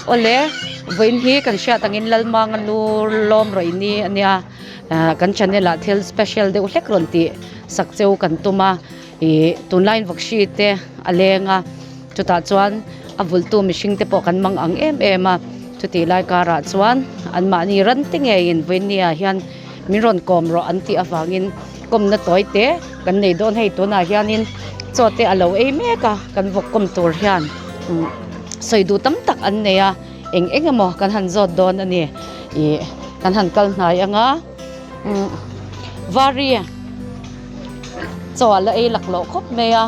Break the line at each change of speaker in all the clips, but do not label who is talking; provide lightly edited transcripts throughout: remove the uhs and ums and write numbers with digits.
Awle, vawiin hi kan hriat angin Lalmanga lu lawm rawih ni a nia, kan channel ah thil special deuh hlek rawn tih sak cheu kan tum a, ih tunlaiin Vawkshi te a leng a, chutah chuan a vulhtu mihring te pawh kan mang ang em em a, chutih lai karah chuan anmahni ran te ngeiin vawiin ni ah hian min rawn kawm rawh an tih avangin kawmna tawi te kan nei dawn hei tunah hianin chaw te a lo ei mek a kan vawk kawm tur hian sawi duh tam tak an nei a eng eng emaw kan han zawt dawn a ni ih kan han kal hnai ang a vari chaw a la ei laklawh khawp mai a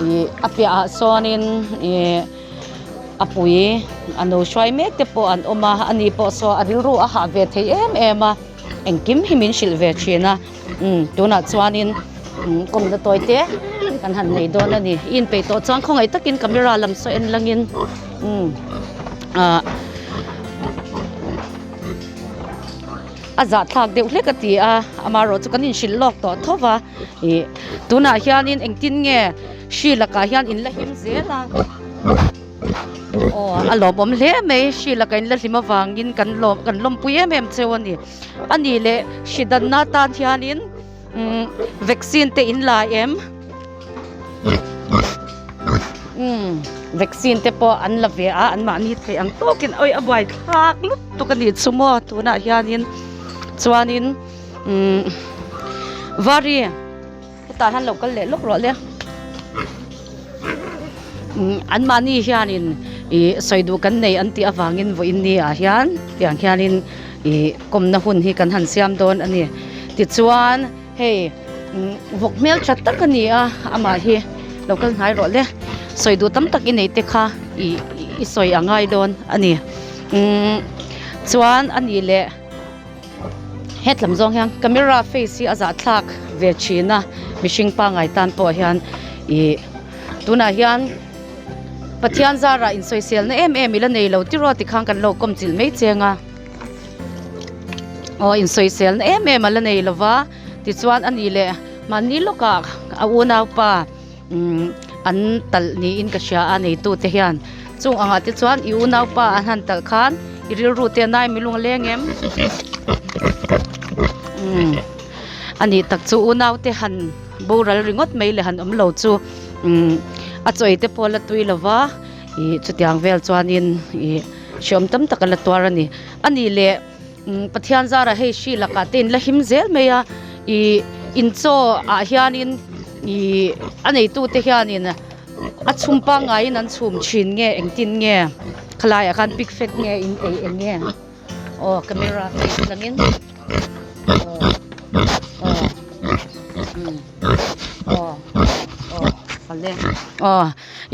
ih a piahah sawnin ih. A pui a no hruai mek te pawh an awm a, ani pawh saw a rilru a hah ve thei em em a, engkim hi min hrilh ve thin a, umm tunah chuanin umm kawmna tawi te kan han nei dawn a ni, i inpeih tawh chuan khawngaih takin camera lam saw en langin umm ah a zahthlak deuh hlek a ti a, amaherawh chu kan inhrilh lawk tawh tho va, ih tunah hianin engtin nge. Hri lakah hian in la him zel a, aw a lawmawm hle mai hri lakah in la hlim avangin kan lawm kan lawmpui em em cheu a ni. A nih leh hri danna atan hianin umm vaccine te in la em? Umm vaccine te pawh an la ve a anmahni theih ang tawkin awi a buai thlak lutuk a nih chu maw tunah hianin chuanin umm vari. Hetah hian lo kal leh lawk rawh le. Umm anmahni hianin ih sawi duh kan nei an tih avangin vawiin ni ah hian tiang hianin ih kawmna hun hi kan han siam dawn a ni. Tichuan hei umm vawk hmel tha tak a ni a amah hi lo kal hnai rawh le. Sawi duh tam tak i nei te kha ih i sawi a ngai dawn a ni. Umm chuan a nih leh. Hetlam zawng hian camera face hi a zahthlak ve thin a mihring pangngai tan pawh hian ih tunah hian Pathian zarah insawiselna em em ila nei lo tiraw tikhan kan lo kawm chilh mai cheng a aw insawiselna em em ala nei lo va tichuan a nih leh mahni lawkah a unaupa umm an talh niin ka hria a neitute hian chung angah te chuan i unaupa an han talh khan i rilru te a nai milung a leng em umm a nih tak chu unau te han boral ringawt mai leh han awm lo chu umm a chawi te pawh a la tui lo va ih chutiang vel chuanin ih hreawm tam tak a la tuar a ni a nih leh umm Pathian zarah hei hri lakah te in la him zel mai a ih in chaw ah hianin ih a neitute hianin a chhum pangaiin an chhum thin nge engtin nge khalaiah khan pig fat nge in ei eng nge aw camera face langin aw aw umm aw aw awle aw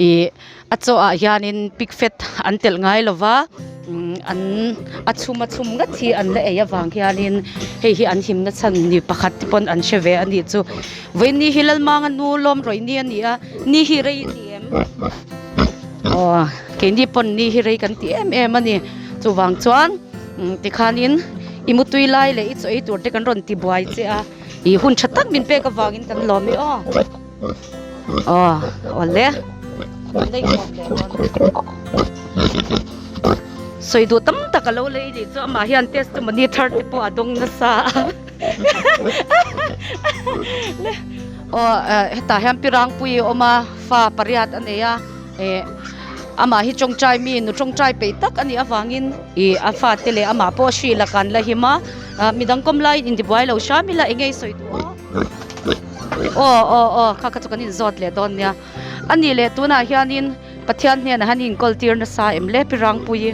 ih. A chaw ah hianin pig fat an telh ngai lo va umm an a chhum a chhum ngat hi an la ei avang hianin hei hi an himna chhan ni pakhat te pawn an hre ve a nih chu vawiin hi Lalmanga nu lawm rawih ni a ni a ni hi rei a ni em aw keini pawn ni hi rei kan ti em em a ni chuvang chuan umm tikhanin i mutui lai leh i chaw ei tur te kan rawn ti buai che a ih hun tha tak min pek avangin kan lawm e aw. Aw awle sawi duh tam tak a lo lei nih chu amah hian testimony thar te pawh a dawng nasa a aw hetah hian pi rangpui a awm a fa pariat a nei a ih amah hi tawngtai mi nu tawngtai peih tak a nih avangin ih a fate leh amah pawh hri lakah an la him a midang kawm laiin intibuai lo hram ila eng nge i sawi duh aw. Aw aw aw kha kha chu kan inzawt leh dawn nia a nih leh tunah hianin Pathian hnenah hian inkawl tir nasa em le pi Rangpuii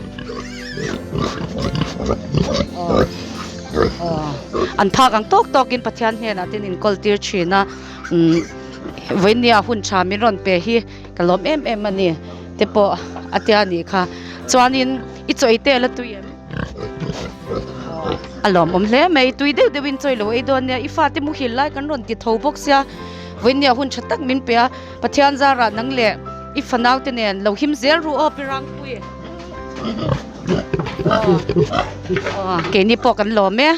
aw aw an phak ang tawk tawkin Pathian hnenah te inkawl tir thin a umm vawinia hun tha min rawn pe hi ka lawm em em a ni te pawh a tia nih kha chuanin i chaw ei te la tui em. A lawmawm hle mai tui deuh deuhin chawi lo ei dawn nia i fate muhil lai kan rawn ti tho bawk sia vawinia hun tha tak min pe a Pathian zarah nang leh i fanau te nen lo him zel ru aw pi Rangpui aw aw keini pawh kan lawm e.